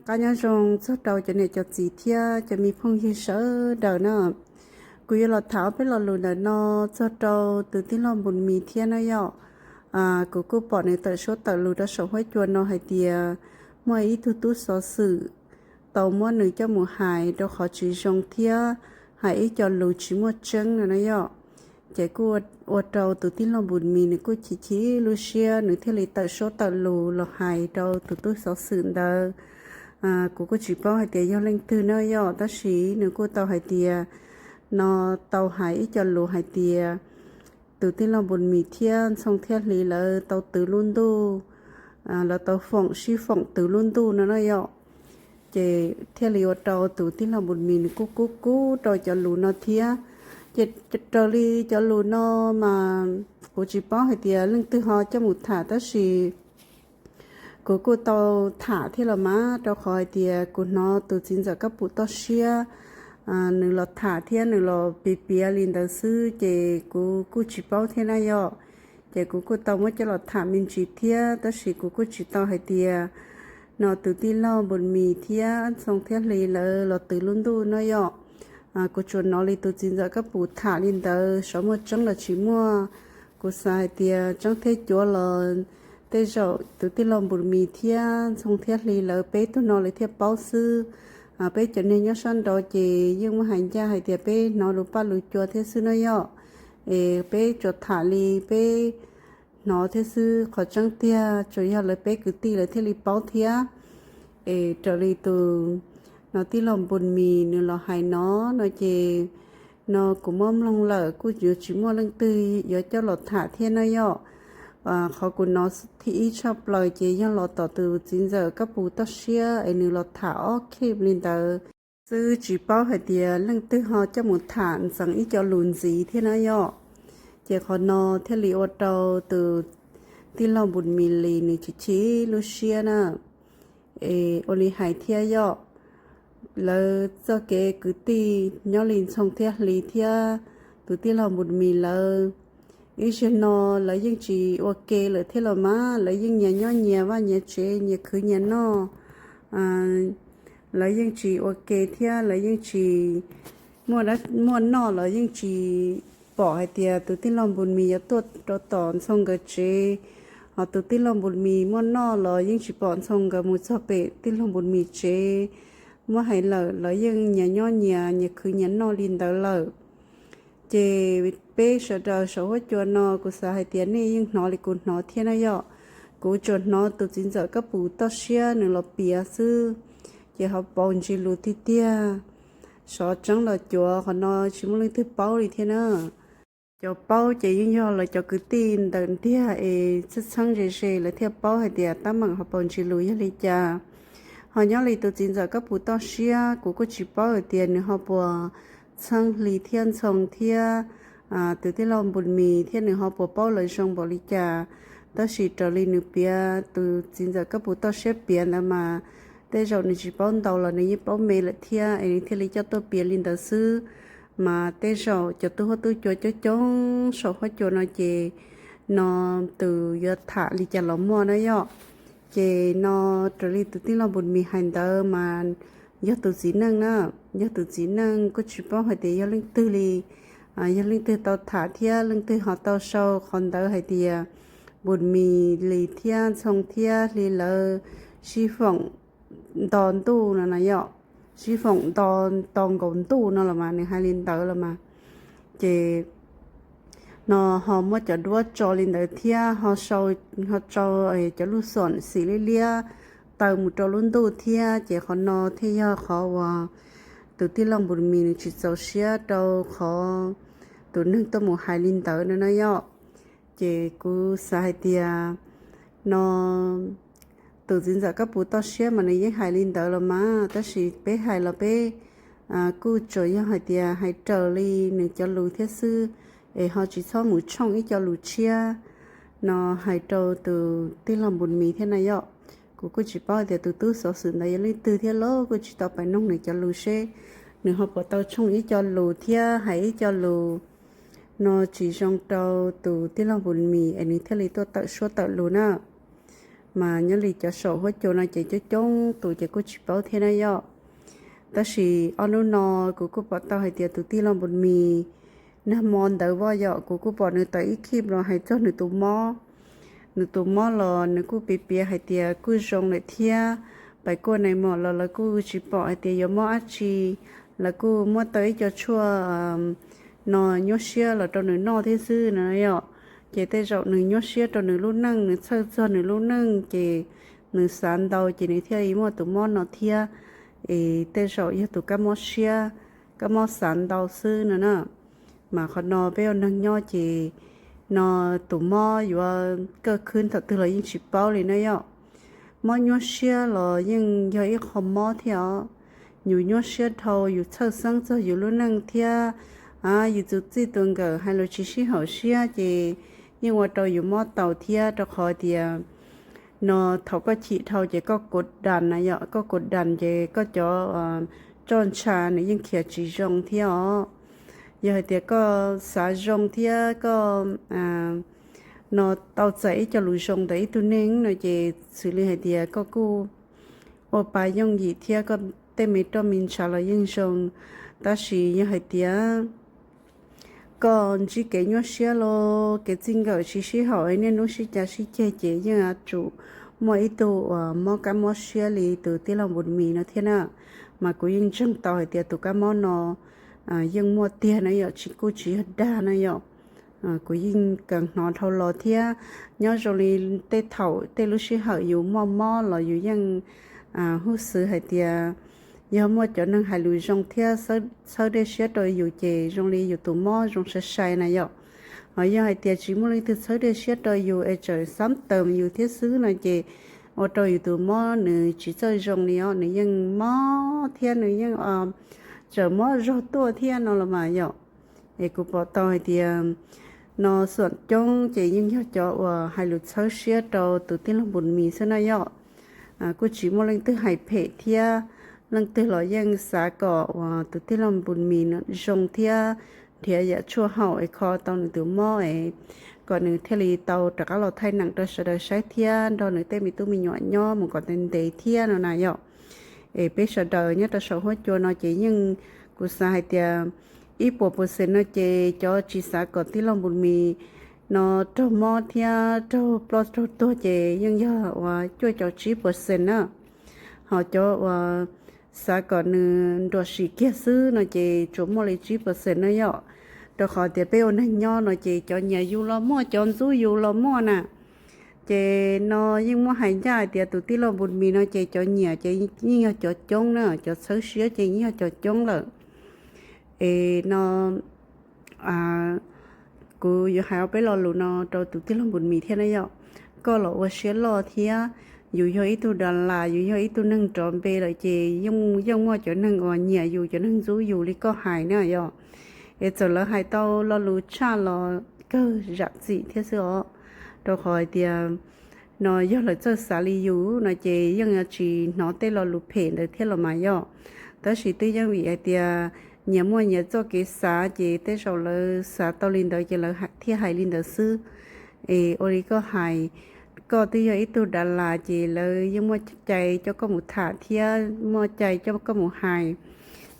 Qab nyob zoo txog rau cov niam cov txiv thiab cov me phooj ywg sawv daws na. Kuv yuav los tham ob peb lo lus ntawm no txog rau tus tij laug Npus Mis thiab na yom. Kuv kuj pom nws tawm suab tawm lus rau saum huab cua no hais tias muaj ib tug tub xov xwm tau muab nws coj mus hais rau qhov tsis zoo thiab hais ib co lus tsis muaj tseeb no na yom. Ces kuj ua rau tus tij laug Npus Mis nws kuj chim chim lub siab, nws thiaj li tawm suab tawm lus los hais rau tus tub xov xwm ntawd. Kuv kuj tsis paub hais tias yog leej twg na yom, tab sis nws kuj tau hais tias no, tau hais ib co lus hais tias tus tij laug Npus Mis thiab Ntxhoo thiab Hli lawv tau twv lub ntuj, lawv tau foom sib foom twv lub ntuj no na yom. Ces thiaj li ua rau tus tij laug Npus Mis nws kuj kub kub rau cov lus no thiab. Ces raws li cov lus no mas kuv tsis paub hais tias leej twg ho coj mus tham, tab sis kuv kuj tau tham thiab los mas, rau qhov hais tias kuv hnov tus txiv ntxawm Kab Pus toj siab nws los tham thiab nws los piav piav li ntawd xwb, ces kuv kuj tsis paub thiab na yom. Ces kuv kuj tau muab coj los tham me ntsis thiab, tab sis kuv kuj tsis tau hais tias no tus tij laug Npus Mis thiab Ntxhoo thiab Hli lawv los twv lub ntuj no yom. Kuv tsuas hnov li tus txiv ntxawm Kab Pus tham li ntawd, xyov muaj tseeb los tsis muaj. Kuv xav hais tias tseeb thiab cuav los tej zaum tus tij laug Npus Mis thiab Ntxhoo thiab Hli lawv peb tug no lawv thiaj paub xwb. Peb cov neeg nyob sab nraud ces yeej muaj hais ncaj hais tias peb hnov lus paj lus cua thiab xwb no yom. Es peb tsuas tham li peb hnov thiab xwb, qhov tseeb tiag tsuas yog lawv peb kwv tij lawv thiaj li paub thiab. Es raws li tus no tij laug Npus Mis nws los hais no, no ces no kuv muab mloog lawm kuj yuav tsis muaj leej twg yuav coj los tham thiab na yom. Qhov kuv hnov thib ib tshaj plaws ces yog los tom tus txiv ntxawm Kab Pus toj siab es nws los tham ob clip li ntawd xwb, tsis paub hais tias leej twg ho coj mus tham ntxeev ib co lus ntxiv thiab na yom. Ces qhov no thiaj li ua rau tus tij laug Npus Mis li nws chim chim lub siab na. Es ua li hais thiab yom, lawv txoj kev kwv tij nyob li Ntxhoo thiab Hli thiab tus tij laug Npus Mis lawv ib zaug no lawv yeej tsis ua ke lawm thiab los mas, lawv yeej nyias nyob nyias vaj nyias tsev, nyias khwv nyias noj. Lawv yeej tsis ua ke thiab lawv yeej tsis muaj noj los yeej tsis pom hais tias tus tij laug Npus Mis yuav tuaj rau tom Ntxhoo nkawd tsev, ho tus tij laug Npus Mis muaj noj los yeej tsis pom Ntxhoo nkawd mus txog pem tij laug Npus Mis tsev. Muab hais lawm lawv yeej nyias nyob nyias, nyias khwv nyias noj li ntawd lawm. Ces peb sawv daws saum huab cua no kuv xav hais tias nej yeej hnov li kuv hnov thiab na yom. Kuv tsuas hnov tus txiv ntxawm Kab Pus toj siab nws los piav xwb, ces ho paus ntsis lus tiag tiag. Xyov tseeb los cuav qhov no tsis muaj leej twg paub li thiab na. Cov paub ces yeej yog lawv cov kwv tij ntawm ntiag es txheeb txheeb ze ze lawv thiaj paub hais tias tab meeg ho paus ntsis lus yog li cas. Ho nyob li tus txiv ntxawm Kab Pus toj siab kuv kuj tsis paub hais tias nws ho puas txheeb Hli thiab Ntxhoo thiab tus tij laug Npus Mis thiab nws ho puas paub lawv zoo npaum li cas. Tab sis raws li nws piav, tus txiv ntxawm Kab Pus toj siab piav ntawd mas tej zaum nws tsis paub ntau los nws yeej paub me lawm thiab es nws thiaj li coj tuaj piav li ntawd xwb. Mas tej zaum cov tub huab tub cua coob coob saum huab cua no ces no tus yuav tham li cas los muaj na yom. Ces no raws li tus tij laug Npus Mis hais ntawd mas yog tus txiv neej na, yog tus txiv neej kuj tsis paub hais tias yog leej twg li, yog leej twg tau tham thiab leej twg ho tau sau qhov ntawd hais tias Npus Mis li thiab Ntxhoo thiab Hli lawv sib foom nto ntuj no na yom, sib foom nto, nto nkaus ntuj no los mas nws hais li ntawd los mas. Ces no ho muab cov duab tso li ntawd thiab ho sau, ho tso cov lub xoom xim liab liab taw mus rau lub ntuj thiab, ces qhov no thiaj yog qhov uas tus tij laug Npus Mis nws tsis txaus siab rau qhov tus neeg tuaj mus hais li ntawd no na yom. Ces kuv xav hais tias no tus txiv ntxawm Kab Pus toj siab mas nws yeej hais li ntawd los mas, tab sis peb hais los peb kuj tsuas yog hais tias hais raws li nws cov lus thiab xwb, es ho tsis txhob mus tshooj ib co lus tshiab no hais rau tus tij laug Npus Mis thiab na yom. Kuv kuj tsis paub hais tias tus tub xov xwm ntawd yog leej twg thiab los kuj tsis tau pais noog nws cov lus seb nws ho puas tau tshooj ib co lus thiab hais ib co lus no tsis zoo rau tus tij laug Npus Mis es nws thiaj li tuaj tawm suab tawm lus na. Mas nyob li cov saum huab cua no ces coob coob tus ces kuj tsis paub thiab na yom. Tab sis ob hnub no kuv kuj pom tau hais tias tus tij laug Npus Mis nag hmo ntawd voj yom, kuv kuj pom nws tawm ib khib los hais txog nws tus mob. Nws tus mob los nws kuj piav piav hais tias kuj zoo lawm thiab, pais kuaj nais mos los lawv kuj tsis pom hais tias yuav mob dab tsi. Lawv kuj muab tau ib co tshuaj no nyuaj siab los rau nws noj thiab xwb no yom. Ces tej zaum nws nyuaj siab rau nws lub neej, nws txhawj txog nws lub neej ces nws xav ntau ces nws thiaj li muaj tus mob no thiab. Es tej zaum yog tus kab mob siab, kab mob xav ntau xwb no na. Mas qhov no peb ua neeg nyob ces no tus mob yuav kaj khwb thaum twg los yeej tsis paub li na yom. Mob nyuaj siab los yeej yog ib qho mob thiab os. Yus nyuaj siab dhau, yus txhawj xeeb txog yus lub neej thiab, yus tus txij tus nkawm hais lus tsis sib haum siab ces yeej ua rau yus mob tau thiab, rau qhov tias no thaum koj chim dhau ces koj kos das na yom, koj kos das ces koj cov roj ntsha nws yeej khiav tsis zoo thiab os. Yog hais tias koj xav zoo thiab koj no tau txais ib co lus zoo ntawm ib tug neeg no ces xws li hais tias koj kuj ua pa yooj yim thiab koj tej me roj me ntsha los yeej zoo. Tab sis yog hais tias koj ntsib kev nyuaj siab los kev txij nkawm tsis sib haum, niaj hnub sib cav sib ceg ces yeej yuav tsum muaj ib tug uas mob kab mob siab li tus tij laug Npus Mis no thiab na. Mas kuv yeej ntseeg tau hais tias tus kab mob no yeej muaj tiag na yom, tsis, kuj tsis yog dag na yom. Kuv yeej kheev hnov dhau los thiab, nyob zoo li tej thaum tej lub sij hawm yus muaj mob los yus yeej huj xwv hais tias yog muaj cov neeg hais lus zoo thiab txhawb dej siab rau yus ces zoo li yus tus mob zoo sai sai na yom. Ho yog hais tias tsis muaj leej twg txhawb dej siab rau yus es tseem xab tawm yus thiab xwb no ces ua rau yus tus mob nws tsis txawj zoo li os, nws yeej mob thiab nws yeej tseem mob zog tuaj thiab no los mas yom. Es kuv pom tau hais tias no xuam coob ces yeej yog cov uas hais lus txhawb siab rau tus tij laug Npus Mis xwb na yom. Kuj tsis muaj leej twg hais phem thiab, leej twg los yeej xav kom uas tus tij laug Npus Mis zoo thiab nrhiav yam tshuaj haum es kho tau nws tus mob es kom nws thiaj li tau rov qab los thaij neem rau sawv daws saib thiab nrog nws tej me tub me nyuam nyob mus kom ntev ntev thiab no na yom. Es peb sawv daws nyob rau saum huab cua no ces yeej, kuv xav hais tias ib puas percent no ces cov tsis xav kom tij laug Npus Mis no raug mob thiab raug ploj raug tuag ces yeej yog uas cuaj caum tsib percent na. Ho cov uas xav kom nws nruam sim kiag xwb no ces tsuas muaj li tsib percent na yom. Rau qhov tias peb ua neeg nyob no ces cov nyiam yus los muaj, cov ntxub yus los muaj na. Ces no yeej muab hais ncaj hais tias tus tij laug Npus Mis no ces cov nyiam ces yeej yog cov coob na, cov txhawb siab ces yeej yog cov coob lawm. Es no kuv yuav hais ob peb lo lus no rau tus tij laug Npus Mis thiab na yom. Koj los ua siab loj thiab, yus yog ib tug das las, yus yog ib tug neeg nrov npe lawm ces yeej muaj cov neeg uas nyiam yus, cov neeg ntxub yus li koj hais na yom. Es txawm lawv hais tau lo lus tshaj los kawg zam txim thiab xwb os. Rau qhov hais tias no yog lawv txawj xav li yus no ces yeej yuav tsis hnov tej lo lus phem ntawd thiab los mas yom. Tab sis twb yeej vim hais tias nyias muaj nyias txoj kev xav ces tej zaum lawv xav tau li ntawd ces lawv thiaj hais li ntawd xwb. Es ua li koj hais, koj twb yog ib tug das las ces lawv yeej muaj cai coj koj mus tham thiab muaj cai coj koj mus hais.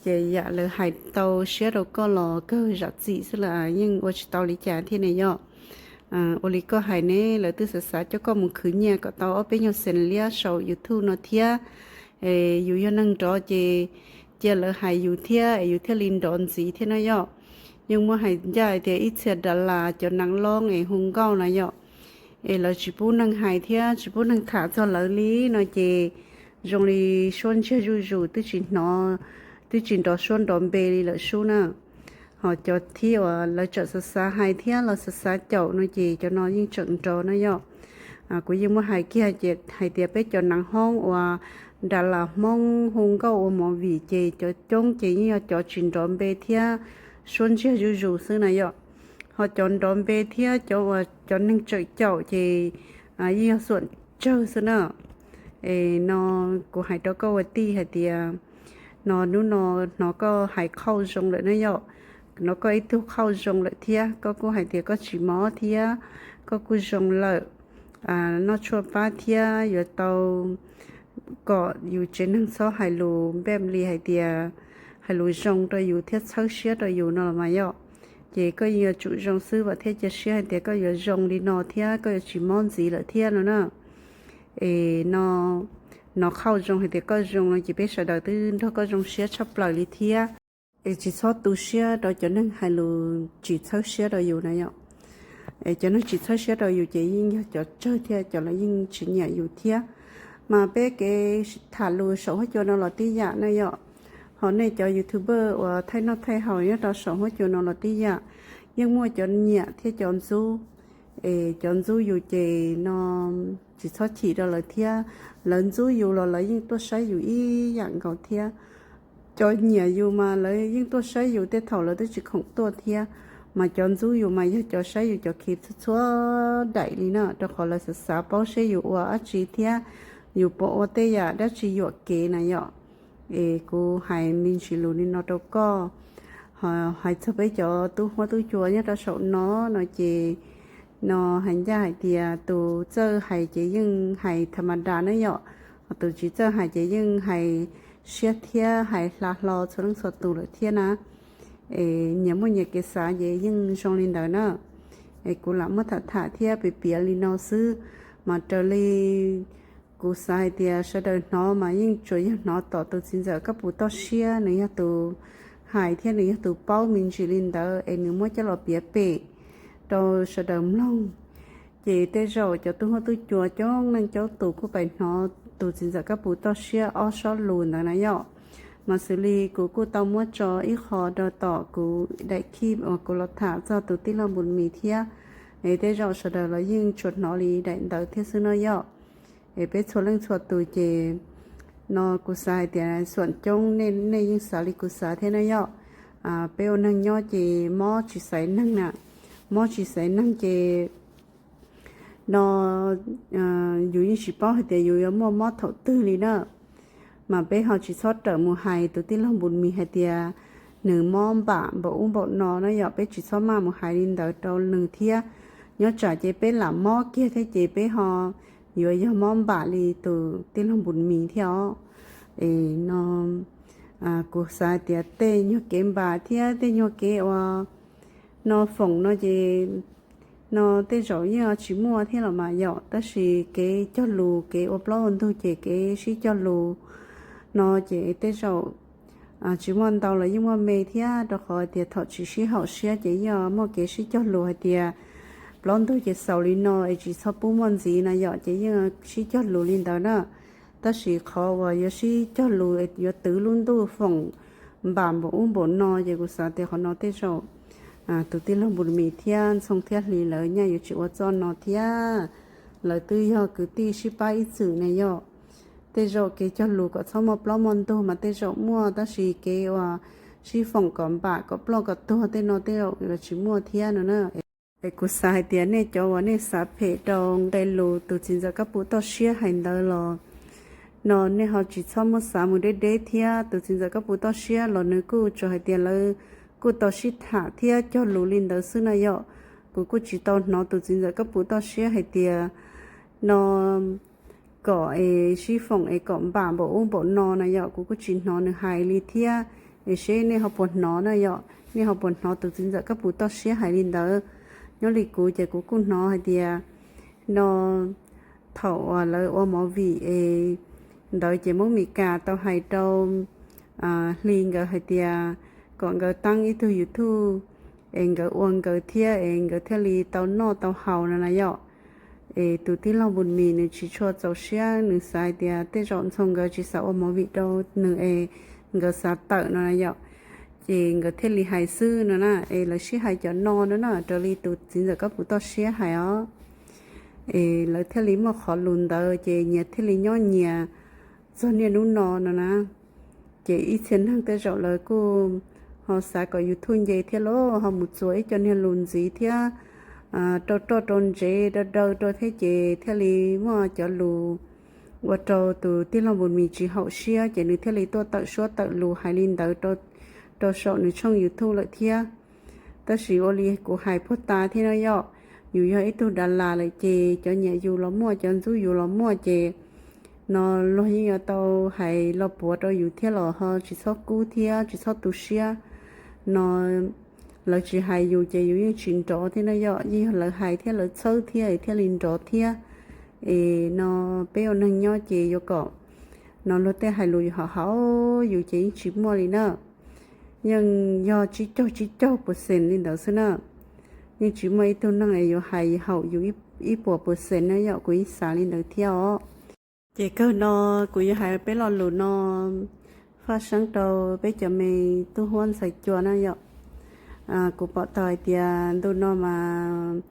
Ces yam lawv hais tau siab rau koj los kawg zam txim xwb, lawv yeej ua tsis tau li cas thiab ne yom. Ua li koj hais ne, lawv twb xav xav coj koj mus khwv nyiaj kom tau ob peb nyuag xees liab saum YouTube no thiab. Es yus yog neeg nrov ces cia lawv hais yus thiab es yus thiaj li nrov ntxiv thiab no yom. Yeej muab hais ncaj hais tias ib txhia das las cov neeg loob es hu nkauj na yom, es lawv tsis pub neeg hais thiab tsis pub neeg tham txog lawv li no ces zoo li suab ntsiag zuj zus twb tsis hnov, twb tsis nrov suab nrov npe li lawm sub na. Ho cov thib uas lawv tseem xav xav hais thiab los xav xav caum no ces cov no yeej tseem nrov na yom. Kuv yeej muab hais kiag ces hais tias peb cov neeg hoob uas das las hmoob hu nkauj ua movie ces cov coob ces yeej yog cov tsis nrov npe thiab suab ntsiag zuj zus xwb na yom. Ho cov nrov npe thiab cov uas cov neeg tseem caum ces yeej yog xuam tsawg xwb na. Es no kuv hais rau koj ua tij hais tias no hnub no hnov koj hais qhauj zoo lawm na yom. Hnov koj ib tug qhauj zoo lawm thiab koj kuj hais tias koj tsis mob thiab koj kuj zoo lawm. noj tshuaj pab thiab yuav tau kom yus tsev neeg txhob hais lus npaj li hais tias hais lus zoo rau yus thiab txhawb siab rau yus no los mas yom. Ces koj yeej yuav tsum zoo xwb vam thiab cia siab hais tias koj yuav zoo li no thiab koj yuav tsis mob ntxiv lawm thiab no na. Es no, no qhauj zoo hais tias koj zoo no ces peb sawv daws twb nrog koj zoo siab tshaj plaws li thiab. Es tsis txhob tu siab rau cov neeg hais lus tsis txhawb siab rau yus na yom. Es cov neeg tsis txhawb siab rau yus ces yeej yog cov tsawg thiab cov lawv yeej tsis nyiam yus thiab. Mas peb kev tham lus saum huab cua no los tib yam na yom. Ho nej cov YouTuber uas thaij noj thaij haus nyob rau saum huab cua no los tib yam, yeej muaj cov nyiam thiab cov ntxub. Es cov ntxub yus ces no tsis txhob chim rau lawv thiab. Lawv ntxub yus los lawv yeej tuaj saib yus ib yam nkaus thiab. Cov nyiam yus mas lawv yeej tuaj saib yus tej thaum lawv twb tsis khoom tuaj thiab. Mas cov ntxub yus mas yog cov saib yus cov clip txhua txhua daim li na, rau qhov lawv xav xav paub seb yus ua dab tsi thiab yus puas ua tej yam dab tsi yuam kev na yom. Es kuv hais me ntsis lus li no rau koj. Ho hais txog peb cov tub huab tub cua nyob rau saum no no ces no hais ncaj hais tias tus txawj hais ces yeej hais tha ma da na yom, ho tus tsis txawj hais ces yeej hais siab thiab hais hla hlo txhua leej txhua tus lawm thiab na. Es nyias muaj nyias kev xav ces yeej zoo li ntawd na. Es kuv lam muab tham tham thiab piav piav li no xwb, mas raws li kuv xav hais tias sawv daws hnov mas yeej tsuas yog hnov tom tus txiv ntxawm Kab Pus toj siab nws yog tus hais thiab nws yog tus paub me ntsis li ntawd es nws muab coj los piav pem rau sawv daws mloog. Ces tej zaum cov tub huab tub cua coob leej coob tus kuj pais hnov tus txiv ntxawm Kab Pus toj siab ob sob lus ntawd na yom. Mas xws li kuv kuj tau muab tso ib qho rau tom kuv daim khib uas kuv los tham txog tus tij laug Npus Mis thiab, es tej zaum sawv daws los yeej tsuas hnov li daim ntawd thiab xwb no yom. Es peb txhua leej txhua tus ces no kuv xav hais tias xuam coob nej yeej xav li kuv xav thiab na yom. Peb ua neeg nyob ces mob tsis xaiv neeg na, mob tsis xaiv neeg ces no yus yeej tsis paub hais tias yus yuav muaj mob thaum twg li na. Mas peb ho tsis txhob rawm mus hais tus tij laug Npus Mis hais tias nws mob npam npaum ub npaum no na yom, peb tsis txhob maj mus hais li ntawd rau nws thiab. Nyob tsam ces peb lam mob kiag thiab ces peb ho yuav yog mob npam li tus tij laug Npus Mis thiab os. Es no kuv xav hais tias tej nyuag kev npam thiab tej nyuag kev ua no foom no ces no tej zaum yeej tsis muaj thiab los mas yom, tab sis kev cog lus kev ua plaub ua ntug ces kev sib cog lus no ces tej zaum tsis muaj ntau los yeej muaj me thiab, rau qhov tias thaum tsis sib haum siab ces yeej muaj kev sib cog lus hais tias plaub ntug ces xaus li no es tsis txhob pub muaj ntxiv no yom, ces yeej sib cog lus li ntawd na. Tab sis qhov uas yuav sib cog lus yuav twv lub ntuj foom npam npaum ub npaum no ces kuv xav tias qhov no tej zaum tus tij laug Npus Mis thiab Ntxhoo thiab Hli lawv nyaj yuav tsis ua txoj no thiab. Lawv twb yog kwv tij sib pab ib txwm na yom. Tej zaum kev cog lus kom txhob muaj plaub muaj ntug mas tej zaum muaj, tab sis kev uas sib foom kom npam kom ploj kom tuag tej no tej zaum yuav tsis muaj thiab no na. Es kuv xav hais tias nej cov uas nej xav phem rau nqe lus tus txiv ntxawm Kab Pus toj siab hais ntawd los no nej ho tsis txhob muab xav mus deb deb thiab. Tus txiv ntxawm Kab Pus toj siab los nws kuj tsuas hais tias lawv kuj tau sib tham thiab cog lus li ntawd xwb na yom. Kuv kuj tsis tau hnov tus txiv ntxawm Kab Pus toj siab hais tias no kom es sib foom es kom npam npaum ub npaum no na yom, kuv kuj tsis hnov nws hais li thiab. Es seb nej ho puas hnov na yom, nej ho puas hnov tus txiv ntxawm Kab Pus toj siab hais li ntawd? Nyob li kuv ces kuv kuj hnov hais tias no thaum uas lawv ua movie es ntawd ces Hmoob Mes Kas tau hais rau Hli nkawd hais tias kom nkawd teeb ib tug YouTube es nkawd ua nkawd thiab es nkawd thiaj li tau noj tau haus no na yom. Es tus tij laug Npus Mis nws tsis tshua txaus siab, nws xav hais tias tej zaum Ntxhoo nkawd tsis xav ua movie rau nws es nkawd xav tawm no na yom. Ces nkawd thiaj li hais xwb no na, es lawv sib hais cov no no na, raws li tus txiv ntxawm Kab Pus toj siab hais os. Es lawv thiaj li muaj qhov lus ntawd ces nyias thiaj li nyob nyias txog niaj hnub no no na. Ces ib txhia neeg tej zaum lawv kuj ho xav kom YouTube nce thiab los ho mus txuas ib co niag lus ntxiv thiab rau roj rau ntsev daw daw rau thiab ces thiaj li muaj cov lus ua rau tus tij laug Npus Mis tsis haum siab ces nws thiaj li tuaj tawm suab tawm lus hais li ntawd rau saum nws tshooj YouTube lawm thiab. Tab sis ua li kuv hais puag ta thiab no yom, yus yog ib tug dav las lawm ces cov nyiam yus los muaj, cov ntxub yus los muaj ces no luag yeej yuav tau hais los puav rau yus thiab los ho tsis txhob kub thiab tsis txhob tu siab no. Lawv tsis hais yus ces yus yeej tsis nrov thiab na yom, yeej yog lawv hais thiab lawv txhawb thiab thiaj li nrov thiab. Es no peb ua neeg nyob ces yuav kom no luag tej hais lus yus hauv hauv yus ces yeej tsis muaj li na. Yeej yog tsib caug tsib caug percent li ntawd xwb na. Yeej tsis muaj ib tug neeg es yuav hais haum yus ib puas percent na yom, kuv yeej xav li ntawd thiab os. Ces kawg no kuv yuav hais peb lo lus no faj seeb rau peb cov me tub huab ntxhais cua na yom. Kuv pom tau hais tias ntu no mas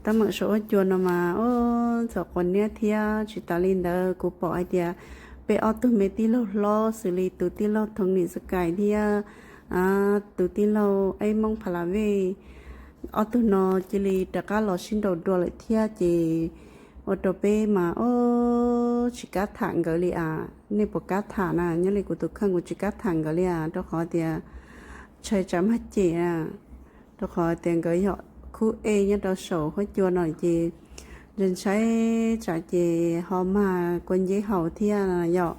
teeb meem saum huab cua no mas ub txom quav niab thiab. Tsis tas li ntawd kuv pom hais tias peb ob tug me tij laug hlob xws li tus tij laug Thoos Nim Xab Kais thiab tus tij laug Eb Moob Pha La Vej, ob tug no cia li rov qab los sib nraus dua lawm thiab ces ua rau peb mas ub tsis kam tham nkawd li as. Nej puas kam tham na? Nyob li kuv tus kheej kuv tsis kam tham nkawd li as, rau qhov tias ntshai tsam mag cem, rau qhov tias nkawd yog khub ej nyob rau saum huab cua no ces ntshai ntshai tsam ces ho mag kua nceb haus thiab yom.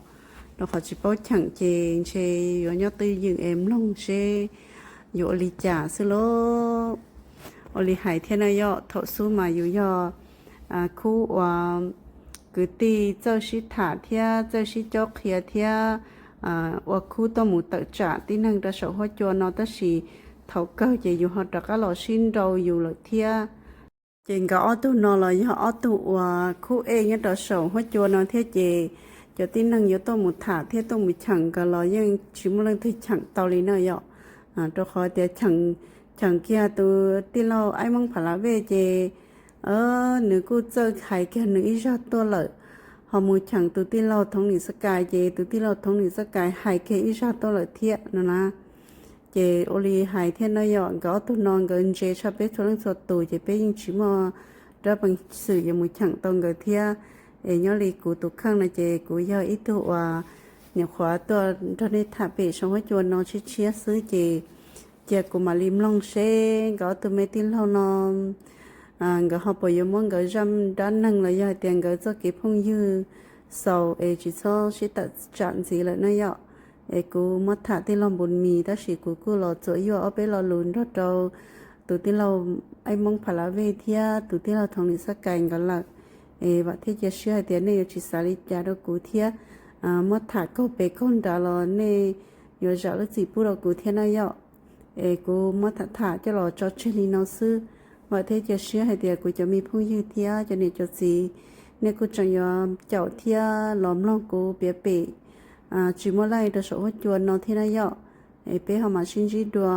Rau qhov tsis paub cheem ces ntshe yuav nyob twj ywm es mloog seb yuav ua li cas xwb lauj. Ua li hais thiab na yom, thaum xub mas yus yog khub uas kwv tij txawj sib tham thiab txawj sib cob qhia thiab ua khub tuaj mus tawm tsam tib neeg rau saum huab cua no, tab sis thaum kawg ces yus ho rov qab los sib nrau yus lawm thiab. Ces nkawd ob tug no los yog ob tug uas khub ej nyob rau saum huab cua no thiab ces cov tib neeg yuav tuaj mus tham thiab tuaj mus cheem nkawd los yeej tsis muaj leej twg cheem tau li na yom. Rau qhov tias cheem kiag tus tij laug Eb Moob Pha La Vej ces nws kuj txawj hais kiag nws ib zag tuaj lawm, ho mus cheem tus tij laug Thoos Nim Xab Kais ces tus tij laug Thoos Nim Xab Kais hais kiag ib zag tuaj lawm thiab no na. Ces ua li hais thiab na yom, nkawd ob tug no nkawd ntse tshaj peb txhua leej txhua tus ces peb yeej tsis muaj rab peev xwm yuav mus cheem tau nkawd thiab. Es nyob li kuv tus kheej no ces kuv yog ib tug uas nyuam qhuav tuaj nrog nej tham pem saum huab cua no tshiab tshiab xwb ces cia kuv mam li mloog seb nkawd ob tug me tij laug no nkawd ho puas yuav muab nkawd zaj dab neeg los yog hais tias nkawd txoj kev phooj ywg xaus es tsis txhob sib tawm tsam ntxiv lawm na yom. Es kuv muab tham tij laug Npus Mis tab sis kuv kuj los txuas yuaj ob peb lo lus nrog rau tus tij laug Eb Moob Pha La Vej thiab tus tij laug Thoos Nim Xab Kais nkawd lawm. Es vam thiab cia siab hais tias nej yuav tsis xav li cas rau kuv thiab muab tham kaug pes kaug nrad los nej yuav zam lub txim pub rau kuv thiab na yom. Es kuv muab tham tham coj los tso tseg li no xwb. Vam thiab cia siab hais tias kuv cov me phooj ywg thiab cov niam cov txiv, nej kuj tseem yuav caum thiab los mloog kuv piav pem tsis muaj laij rau saum huab cua no thiab na yom. Es peb ho mam sib ntsib dua